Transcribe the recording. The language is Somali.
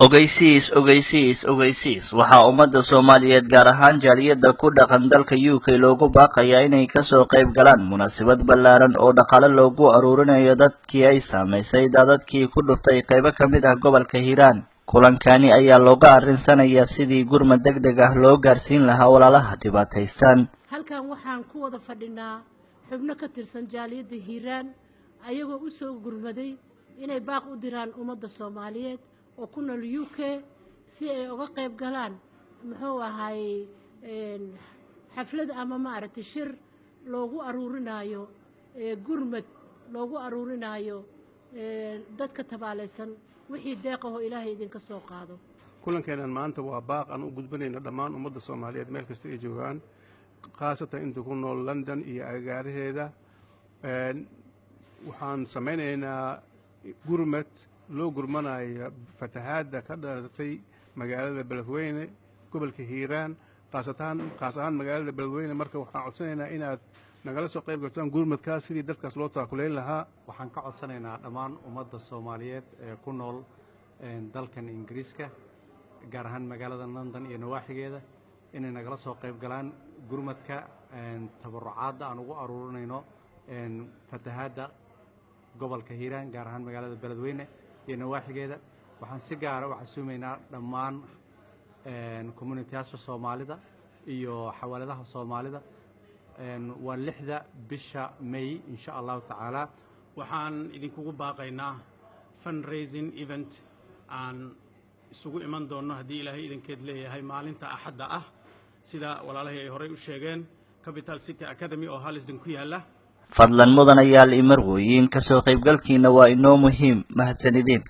Ogeysiis, ogeysiis, ogeysiis! Waxaa ummadda Soomaaliyeed, gaar ahaan jaaliyadda ku dhaqan dalka UK, loogu baaqayaa inay kasoo qayb galaan munaasabad ballaaran oo dhaqaale loogu aruurinayo dadkii ay saamaysay daadadkii ku dhuftay qaybo ka mid ah gobolka Hiiraan. Kulankani ayaa looga arrinsanayaa sidii gurmad deg deg ah loo gaarsiin lahaa walaalaha dhibaataysan. Halkan waxaan ku wada fadhinaa xubno ka tirsan jaaliyadda Hiiraan, ayagoo u soo gurmaday inay baaq u diraan ummadda Soomaaliyeed oo ku nool UK si ay uga qayb galaan, muxuu ahaayey, xaflad ama, maaragtay, shir loogu aruurinaayo gurmad loogu aruurinaayo dadka tabaalaysan, wixii deeqahoo Ilaahay idinka soo qaado. Kulankeennan maanta waa baaq aan u gudbanayno dhammaan ummadda Soomaaliyeed meel kasta ay joogaan, khaasatan inta ku nool London iyo agagaaraheeda. Waxaan samaynaynaa gurmad loo gurmanayo fatahaadda ka dhalatay magaalada Beledweyne, gobolka Hiiraan, khaasatan, khaas ahaan magaalada Beledweyne. Marka waxaan codsanaynaa inaad nagala soo qayb gartaan gurmadkaas sidii dadkaas loo taakuleyn lahaa. Waxaan ka codsanaynaa dhammaan ummadda Soomaaliyeed ee ku nool dalkan Ingiriiska, gaar ahaan magaalada London iyo nawaaxigeeda, inay nagala soo qayb galaan gurmadka tabarucaadda aan ugu aruurinayno fatahaadda gobolka Hiiraan, gaar ahaan magaalada Beledweyne iyo nawaaxigeeda. Waxaan si gaara u casuumaynaa dhammaan community-yaasha Soomaalida iyo xawaaladaha Soomaalida. Waa 6da bisha May, insha Allahu tacaala. Waxaan idinkugu baaqaynaa fundraising event aan isugu iman doonno, haddii Ilaahay idinkeed leeyahay, maalinta Axadda ah, sida walaalahii ay horey u sheegeen, Capital City Academy oo Harlesden ku yaalla. Fadlan, mudanayaal iyo marwooyin, kasoo qaybgalkiina waa inoo muhiim. Mahadsanidin.